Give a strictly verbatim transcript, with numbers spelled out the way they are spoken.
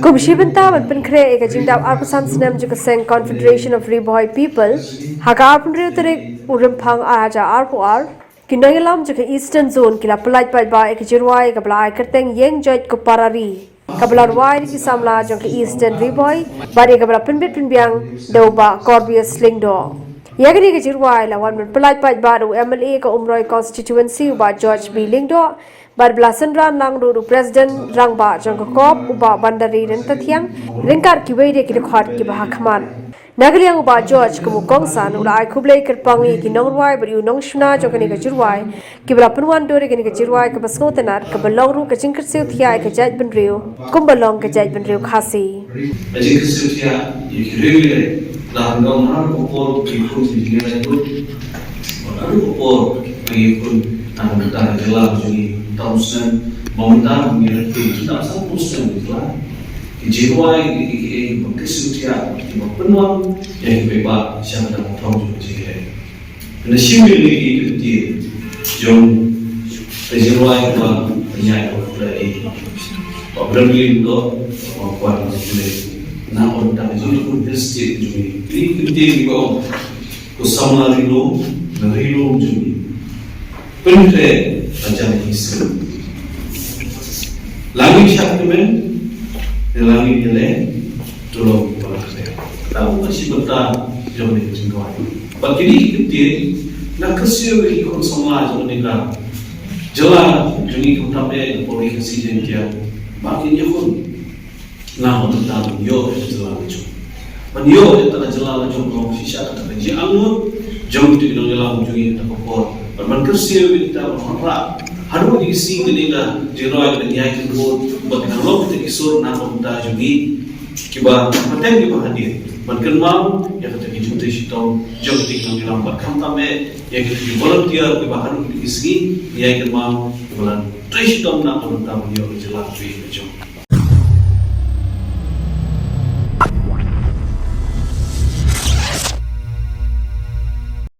Kum shi bynta ban pynkhreh ïa ka jingdap arphew san snem jong ka seng Confederation of Ri Bhoi People, ha ka arphew hynriew tarik u Rymphang ar hajar arphew ar, ki nongïalam jong ka Eastern Zone ki la pyllait paidbah ïa ka jingrwai kaba la ai kyrteng Ïeng Joit Ko Para Ri, kaba la rwai da ki samla jong ka Eastern Ri Bhoi bad ïa kaba la pynbit pynbiang da u Bah Corbius Lyngdoh. Ïa kane ka jingrwai la wan ban pyllait paidbah da u M L A ka Umroi Constituency, u Bah George B Lyngdoh, bad ba la synran lang ruh da u President Rangbah jong ka CORP, u Bah Bandari Ryntathiang, ryngkat kiwei de ki dkhot kiba ha khmat. Na ka liang u Bah George kum u kongsan u la ai khublei kyrpang ïa ki nongrwai bad ïa u nongshna jong kane ka jingrwai, kiba la pynwandur ïa kane ka jingrwai kaba sngewtynnat, kaba long ruh ka jingkyrsiew thiah ïa ka jaitbynriew kumba long ka jaitbynriew Khasi. Ka jingkyrsiew thiah ïa ki riew ïa la hangdong ha ka por ki khun ki jingïaleh lut. Bad ha ka por ba ngi khun na ka bynta ka jylla jong ngi, tam snem ba mynta ngi la khun ki tam san phew snem ki jylla. Ki jingrwai ki ki ki ba kyrsiew thiah ki ba pynwan ïa ki paidbah sha ka dang thong jong ka jingïaleh. Kane shim ïa ki kyntien jong ka jingrwai kaba pynïaid ïa ka pyrthei. Ba Bramley Lyngdoh, ba kwah ban pule na ka bynta ka jingïakhun history jong ngi. Ki kyntien kiba ong ko samla ri lum, na ri lum jong ngi. Pynkhreh hajan ki sien. La ngi shah kmen, ne la ngi ïaleh, to long kiba la khreh. Ta u ka shi bynta jong kane ka jingrwai. Bad kine ki kyntien, nga kyrsiew ïa ki khun samla jong kane ka jylla jong ngi, khamtam eh ka Pawri Khasi Jaiñtia, ba kin ïakhun na ka bynta ban ïoh ïa ka jylla la jong. Ban ïoh ïa ka jylla la jong ka long shisha kata ka jingangnud jong kito ki nongïalam jong ngi ha kata ka por. Bad ban kyrsiew ïa kita ban wanrah haduh kine ki sngi kane ka jingrwai ka dang ïai kynduh bad ka dang long kita ki sur na ka bynta jong ngi kiba pateng kiba hadien. Ban kynmaw ïa kata ki jingtrei shitom jong kito ki nongïalam bad khamtam eh ïa kito ki volunteer kiba haduh kine ki sngi ngi ïai kynmaw kiba la trei shitom na ka bynta ban ïoh ka jylla kaba ïeit la jong.